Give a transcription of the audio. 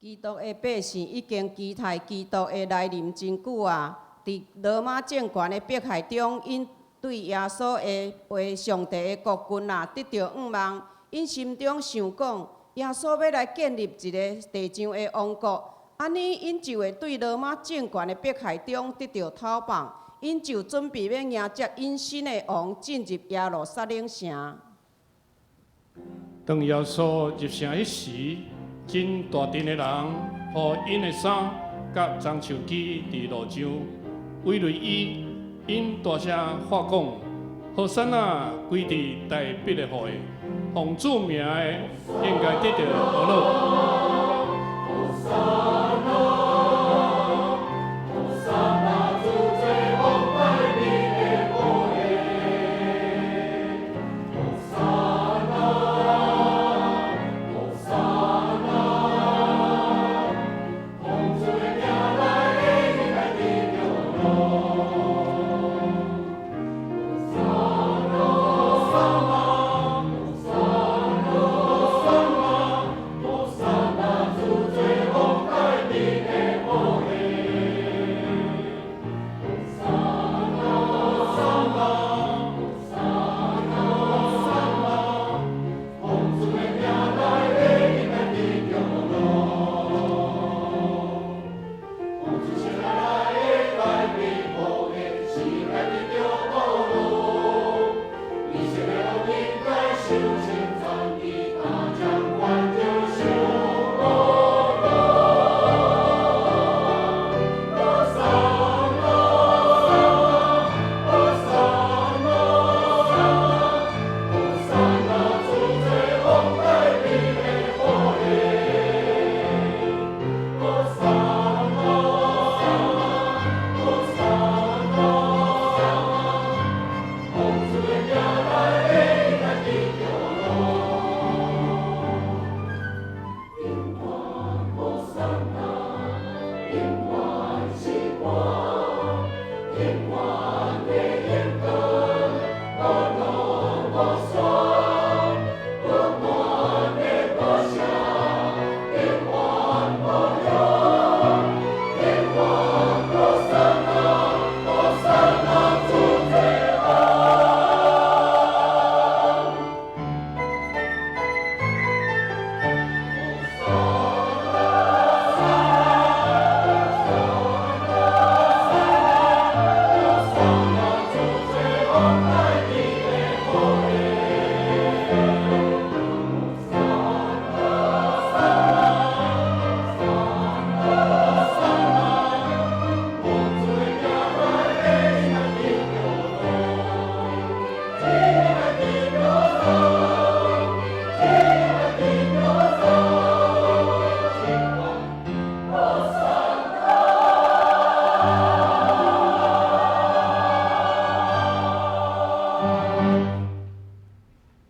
基督的百姓已經期待基督的來臨真久啊！佇羅馬政權的迫害中，𪜶對耶穌的話上帝的國君啊，得著向望。𪜶心中想講，耶穌欲來建立一个地上的王國，按呢𪜶就會對羅馬政權的迫害中得著解放。𪜶就準備欲迎接𪜶新的王進入耶路撒冷城。當耶穌入城彼時，真大陣的人予𪜶的衫佮棕樹枝佇路上圍圍伊，𪜶大聲喊講：和散那歸佇大衛的後裔，奉主名的應該得著呵咾。和散那，主做王帶兵的寶血。和散那，和散那，奉主的名來的應該得著樂。和散那，和散那，和散那，主做王帶兵的寶血。和散那，和散那，和散那，奉主的名來的應該得著樂。奉主聖名來的帶兵寶血，是該得著呵咾。以色列王應該受稱讚，伊大掌管就受呵咾。和散那，和散那，和散那，主做王帶兵的寶血。和散那，和散那，奉主的名來的應該得著樂。永遠和散那，永